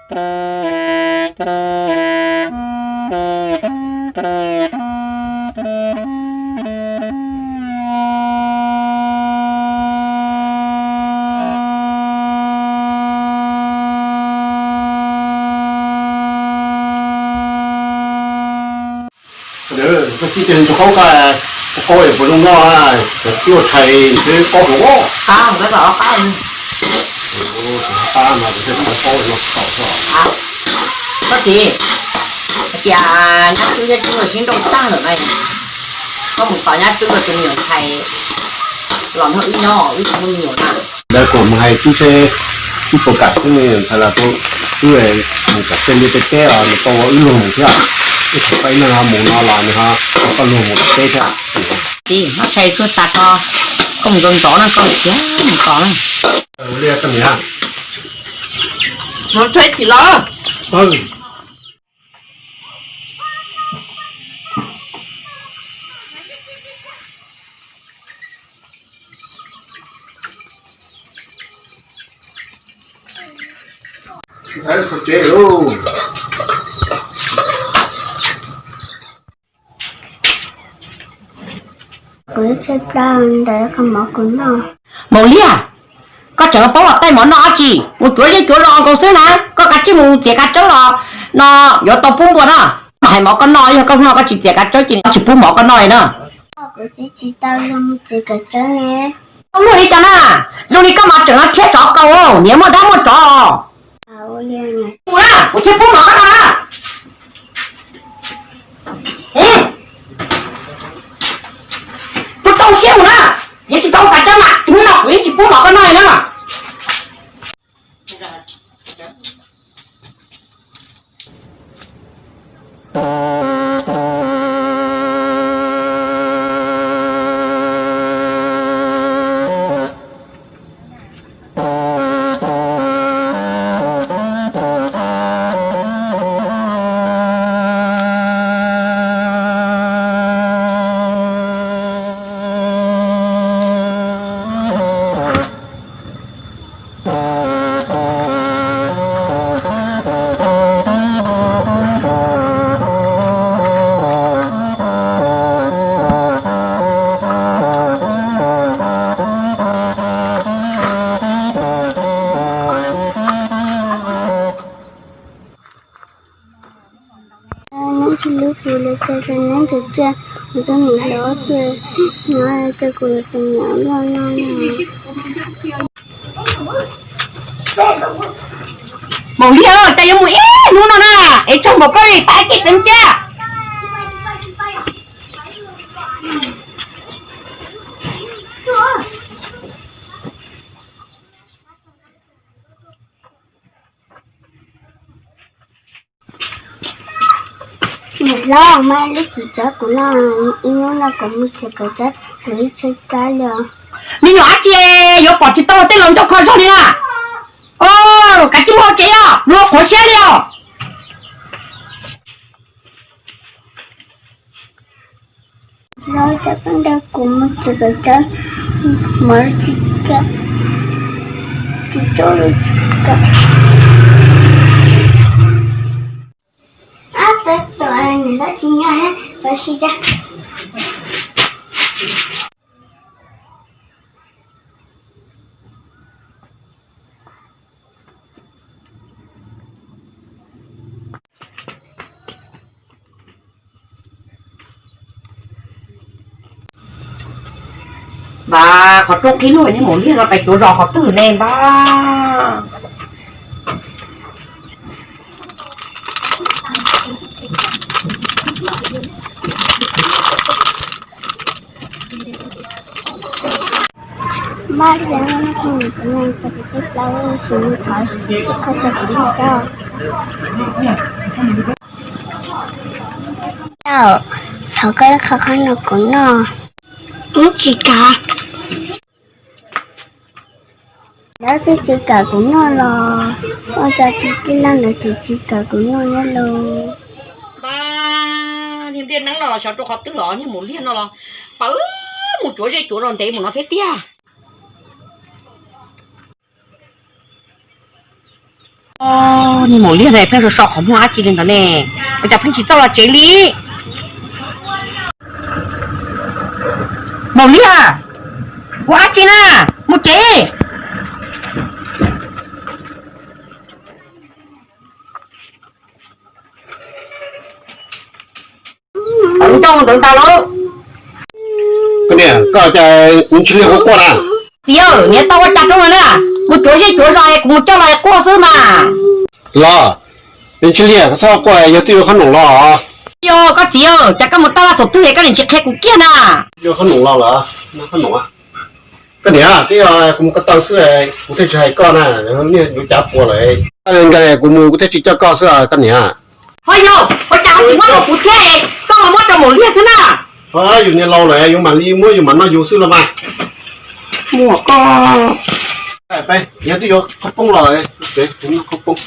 Koj txib tes rau qaub, qaub puas zoo noj, cov tshais xwb qaub hauv os. Koj txiv, hais tias nyab Tswb thiab Tswb nkawd sib nrauj tag lawm na, koj mus tos nyab Tswb nkawd tus me nyuam ntxhais los nrog wb nyob, wb tsis muaj me nyuam na. Ntawd kuv mus hais Tswb seb Tswb puas kam Tswb me nyuam ntxhais los rau wb mus kom tej liaj tej teb os, nws tau ua wb luag mus thiab. Wb thaum peb neeg ho mus no los nws ho tau koj luag mus tom teb thiab. Txiv, noj tshais tuaj tas koj, koj mus ntxov ntxov na, koj mus tos na. Ua li koj niam, no tshais tsis los. Ntxhais, txog tsev lawm. Kuv ib txhia plab ntawd kho mov kuv noj. Maum Liag, koj tseem paub los taij mov noj dab tsi? Mus cuav liaj cuav zos nkaus xwb na, koj kav tsij mus txiav kav tsawb los no yuav tau pub npua na. Hais mov koj noj, yog koj noj koj tsis txiav kav tsawb ces koj tsis pub mov koj noj li na. Kuv txiav tsis tau, yog mus txiav kav tsawb ne. Koj muaj li cas na, zoo li koj mas tseem rhiab tsov kaus, niam muaj dab muaj tsov. Mus na, kuv thiaj pub mov koj noj na. Kuv rau siab mus na, yeej tsis tau kav tsawb mas hnub no kuv yeej tsis pub mov koj noj li na. Neb tsis hlub kuv li cas ces neb cia cia kuv tus niam hlob tuaj nyob, cia kuv tus niam luaj no na. Maum Liag, cas yuav mus ib hnub no na, es tsaug npaum koj li, pab cia teev cia. Niam hlob, muaj ib lub txiv tsav kuv noj, ib hnub no kuv mus txiav kav tsawb kuv ib txhia plab li os. Me nyuam dab tsi yuav pom tsis tau tej laus ncauj kho zog li na. Kav tsij mus hauv tsev os, luag qhuav siab li os. Los cov poj ntawd kuv mus txiav kav tsawb, mov tsis kam, tus tsauj los tsis kam. Ab, peb tuam nws lab tsis nyob, peb sib cag. Vas, qhov rooj qhib lug, niag Maum Liag no pais cuav zos qhov twg ne npab. Npab, kuv nco kuv txhij plaub sim mus thov koj tso kuv lub xyab. Thov koj ib qho qhab no kuv noj. Ub, tsis kam. Lawv xwb tsis kam kuv noj los ua cas tus tij laug ntawd tseem tsis kam kuv noj thiab lauj. Npab, niag npliaj neeb no los xyov rau qhov twg los niag Maum Liag no los pab mus cuav zej cuav zos ntev mus no thiab tiag. Maum Liag na pheej so so qhov muag dab tsi li ntawd ne, ua cas pheej tsis txawj los tsev li? Maum Liag, ua dab tsi na? Mus tsev. Ntoo ntawd ntag lauj. Koj niam, koj cas nws tsis liag quaj quaj na? Txiv, niam tau ua cas rau na? Mus cuav zej cuav zos es kuv mus coj los quaj xwb mas. Los, nws tsis liag, koj txhob quaj, yog twb yuav qhob noom los. Yog koj txiv, cas koj mus taj laj thaum twg es koj niam tsis qhia kuv kiag na? Yuav qhob noom los lawm, qhob noom. Koj niam, twb yog kuv mus ko taw xwb, kuv thiaj tsis hais koj na, niaj yuav cav puas lawm. Nkees kuv mus kuv thiaj tsis coj koj xwb koj niam. Ho yog ua cas ho tsis muab rau kuv thiab, koj ho muab rau Maum Liag xwb na. Yus niam laus lawm, yus mam li muab yus mam noj yus xwb los mas. Muaj koj. Yog twb yuav qhob poob los, qhob poob.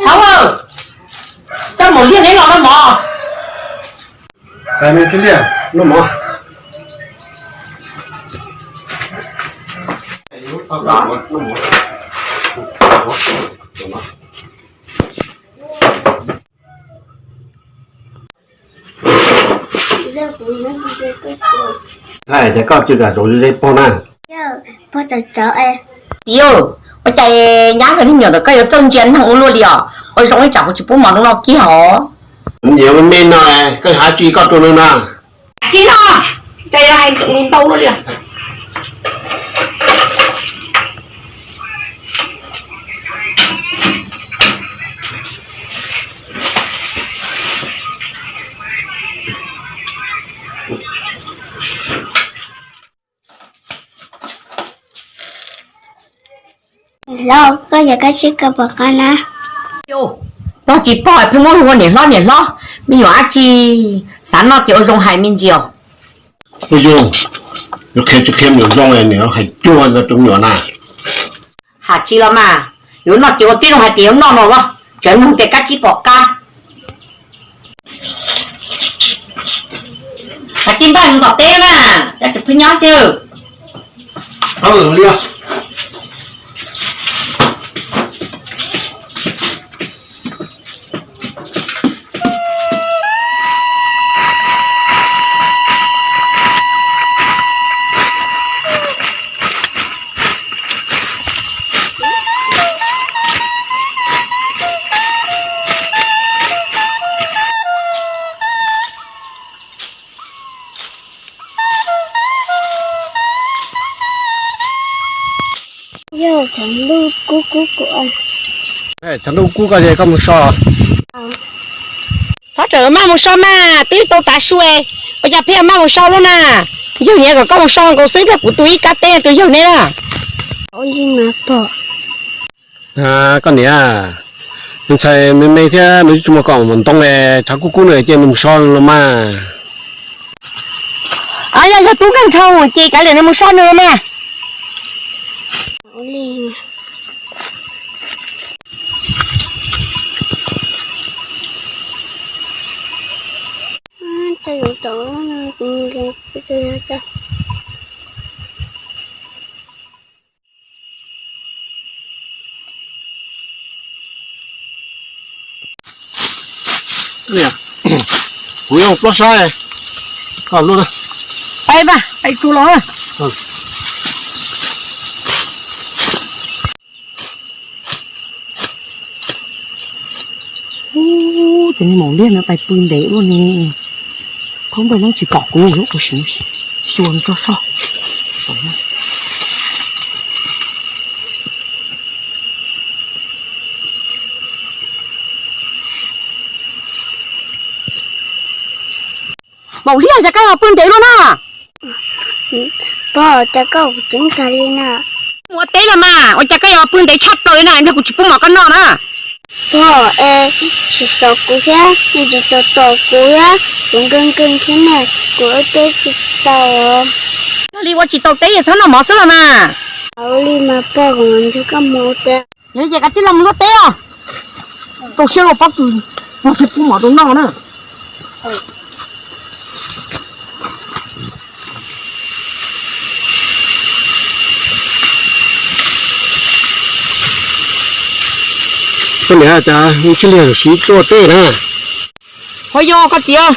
Thaub, coj Maum Liag neb los noj mov. Noj mov. Cas koj tsis kam zaum ze pog na? Txiv, ua cas nyab nkawd niag me nyuam ntawd koj yuav txawj ntsia neeg ua luaj li os? Ua zoo ib tsam kuv tsis pub mov rau noj kiag os. Niam me no, koj hais tsis koj rau nws na. Tsis no, cas yuav hais ntau luaj li. Hlob, koj yog koj sib kawg pom qab na. Pog tsis pog pheej muab hu ua niam hlob niam hlob, me nyuam dab tsi xav noj ces ua zoo hais me ntsis os. Ua zoo, yuav qhia tsis qhia me nyuam zoo, niam hais cuag no rau me nyuam na. Hais tsis los mas, yuav noj ces ua tib zoo hais tias yuav noj no los, tseem nug tias kab tsib pom qab. Kab tsib npaj mus tom teb na, kab tsib pheej nyob twg. Yog tshav ntuj kub kub kuv. Tshav ntuj kub koj es koj mus so. Txhob rawm maj mus so mas, twb tau tav su, ua cas pheej maj mus so luaj na? Yawg niam kom koj mus so nkaus xwb, kuv tu ib kab teb rau yawg neb na. Koj niam, ntxhais me me thiab nws tsis muaj kom mus ntoo, tshav kub kub no ces nws mus so los mas. Yog yog tub nkeeg dhau ces kav liam nws mus so nws los mas. Kuv yuav plaub sab, koj lub na. Pais mas, pais tsuas los. Ub, ces niag Maum Liag no pais pw ntev ua ne, thaum npaj no tsis pom kuv, kuv sim xyuas tso soj. Maum Liag, cas koj ho pw ntev luaj na? Pog, cas koj ceev tag li na? Mus ua teb los mas, ua cas koj yuav pw ntev tshaj plaws li na, yog kuv tsis pub mov koj noj na. Pog, es tsis tos kuv thiab, nws tsis tos tos kuv thiab, kuv nkeeg nkeeg thiab na, kuv ua teb tsis tau. Yog li ua tsis tau teb es txhob noj mov xwb los mas. Ua li mas pog, kuv mam nrog koj mus ua teb. Yog li ces kav tsij los mus ua teb os. Tau siab los pob kws, ua thiab pub mov rau noj na. Koj niam, cas ua tsis liag siv tuaj teb na? Ho yog koj txiv,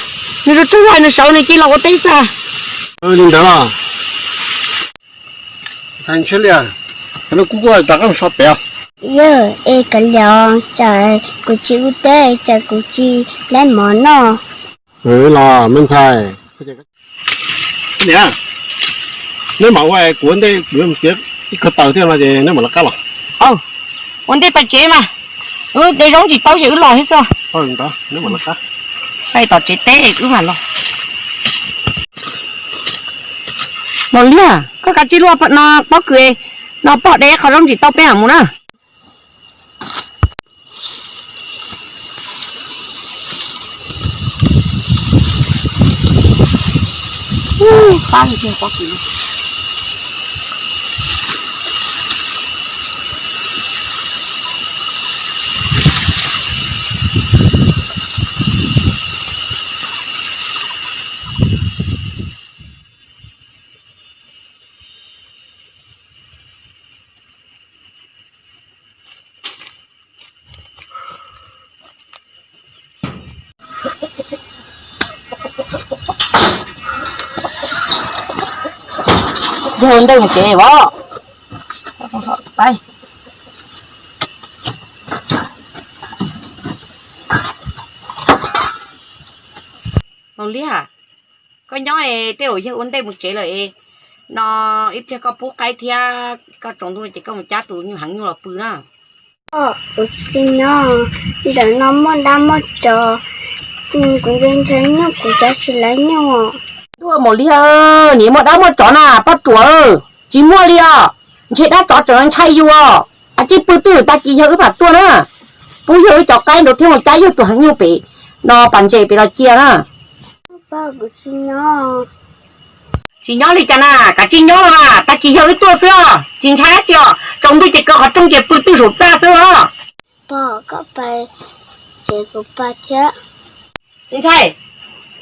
nws rau rau lawm nws sawv nws cia los ua teb xwb. Li ntawd los. Ntxhais, ntshe li, kuv kuj rov qab so pem. Yawg, es kav liam, tsam kuv tsis ua teb, tsam kuv tsis laib mov noj. Los me ntxhais, niam, neb mam ua, kuv ua ntej kuv mus txiav ib ko taws thiab no ces neb mam lawv qab los. Ua ntej pais tsev mas, wb de zaub tsis tau ces wb los thiab xwb. Ntawd neb mam lawv qab, pais tom tsev teb wb mam los. Los Liag, koj kav tsij luaj no pob kws, no pog de qhov zaub tsis tau peb mam mus na. Yog ua ntej mus tsev os. Pais. Maus Liag, koj nyob es tej zaum yawg ua ntej mus tsev lawm es, no ib pliag koj pub qaib thiab koj tsaus ntuj ces koj mus cab tus nyuj heev nyuj los pw na. Kuv tsis nyob, ntawm no muaj dab muaj tsov, kuv ntshai ntshai nyuj kuv cab tsis laib nyuj. Tuaj Maus Liag, niam, muaj dab muaj tsov na poj ruam, tsis muaj li os. Ntshe dab tsov tseem ntshai yus os. Kav tsij pw twj ywm, tag kis yawg wb mam tuaj na. Pub yawg wb cov qaib nraud thiab mus cab yawg tus heev nyuj pem no pas ntses pem los cia na. Tsis nyob li cas na, kav tsij nyob los mas, tag kis yawg wb tuaj xwb os, tsis ntshai dab tsi os. Tsaus ntuj ces kaw qhov rooj ces pw twj saum txaj xwb os. Pog, koj pais tsev kuv pais thiab. Me ntxhais,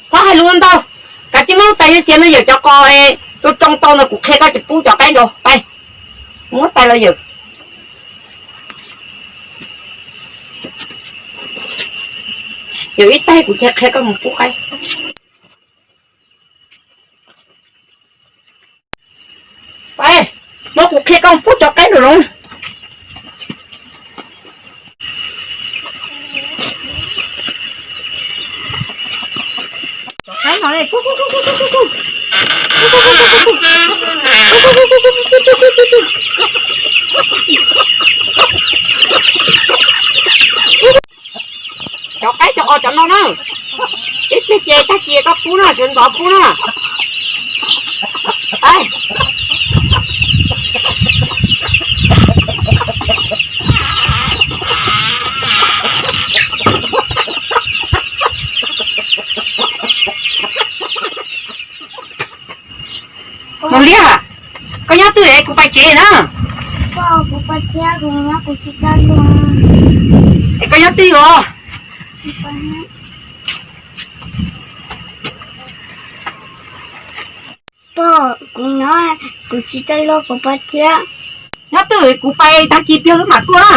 txhob hais lus ntau, kav tsij muab lub tais xiav no yawm cov qos es tsoo tsoo tau ntawd kuv qhia koj ces pub cov qaib nraud. Pais, muab tais los yawm. Yawm ib tais kuv cia qhia koj mus pub qaib. Pais, muab kuv qhia koj mus pub cov qaib nraum zoov. Cov qaib cov qos cov no na, ib pliag ces tag kis koj pub na, sawv ntxov pub na. Maus Liag, koj nyob twj ywm es kuv pais tsev na. Es koj nyob twj ywm os. Pog, kuv nyob, kuv tsis tau luag, kuv pais thiab. Nyob twj ywm, kuv pais tag kis pliag wb mam tuaj na.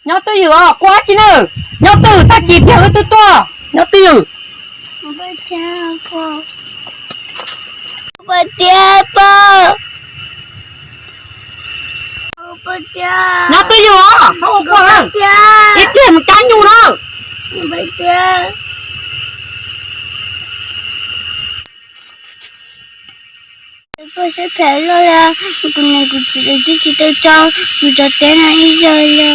Nyob twj ywm os, quaj dab tsi na. Nyob twj ywm, tag kis pliag wb twb tuaj. Nyob twj ywm. Nyob twj ywm os, txhob ua quaj na. Ib pliag mus cab nyuj na. Koj siab phem loj li, kuv niam kuv txiv twb tsis tau tso kuv cov teb no ib zaug li.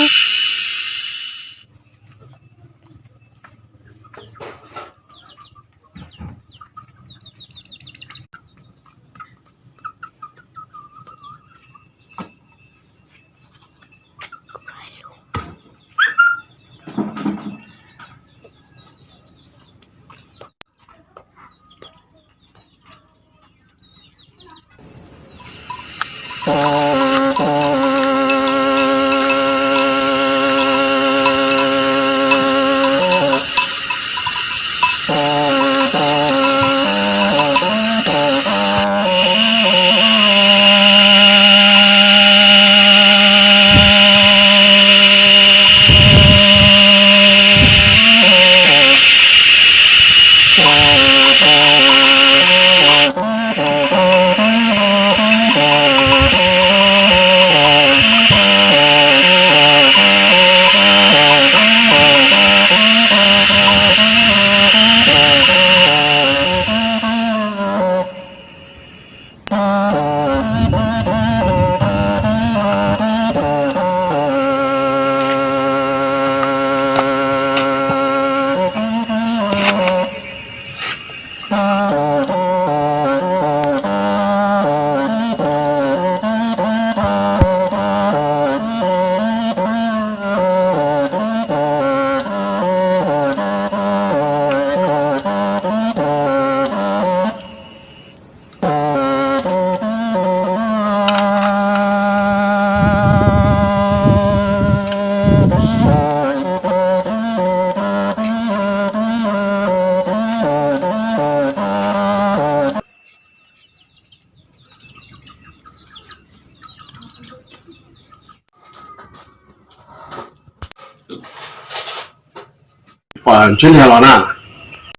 Ntsib Liag los na?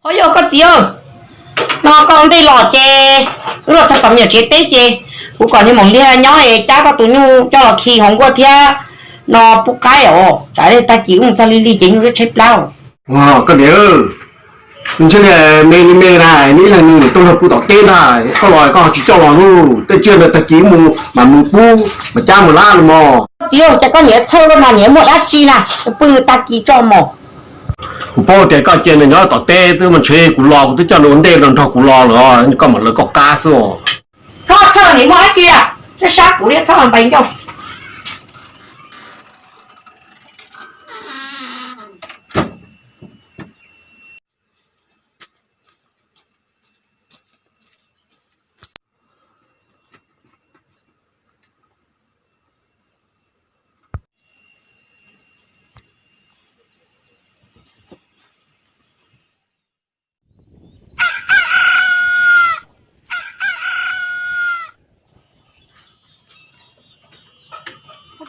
Ho yog koj txiv, no koj ua ntej los ces wb los txog tom me nyuam tsev teb ces kuv kom niag Maum Liag nyob es cab koj tus nyuj coj los khi hauv nkuaj thiab no pub qaib os. Tsam tag kis wb mus txog lig lig ces nyuj twb tshaib plab. Koj niam, Ntsib Liag me li me na, nws ib leeg nws tuaj nrog pw tom teb ntag, koj los koj ho tsis coj los lauj. Tej tsiaj ntawd tag kis mus mam mus pub mam cab mus lab los mog. Txiv, cas koj niam txhawj luaj no, niam muaj dab tsi na, pw tag kis tso mog. Kuv paub tias koj cia nws nyob tom teb twb mas ntshe kuv los kuv twb coj nws ua ntej no nrog kuv los lawm, koj mam lawv koj qab xwb. Txhob txhawj, niam muaj dab tsi, sab sab kuv thiab, txhob npais ncauj.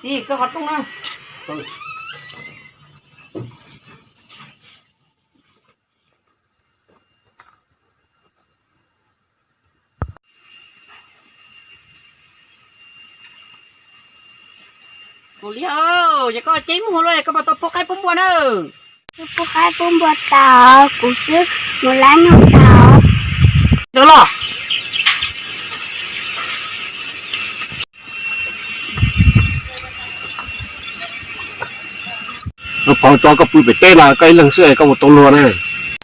Txiv, koj qhov rooj na. Kuv li, ces koj ceeb muag luaj, koj puas tau pub qaib pub npua na? Pub qaib pub npua tas, kuv xwb mus lab nyuj tas. Los. Phov tso koj pw pem teb no koj ib leeg xwb es koj puas tau luag na?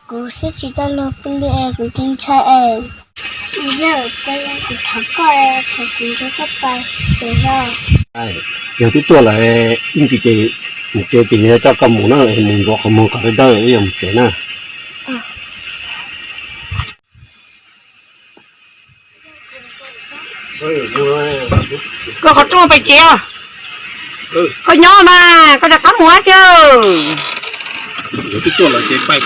Kuv xwb tsis tau luag pw li es kuv tsis ntshai es. Yog, kuv thov koj, thov kuv nrog koj pais tsev los. Yog twb tuaj lawm, ib ntsis ces mus tsev ces yog coj koj mus na, mus ntxuav qhov muag kom dawb dawb wb yuav mus tsev na. Koj qhov rooj pem tsev os. Koj nyob mas koj rov qab mus dab tsi? Twb tuaj lawm ces pais.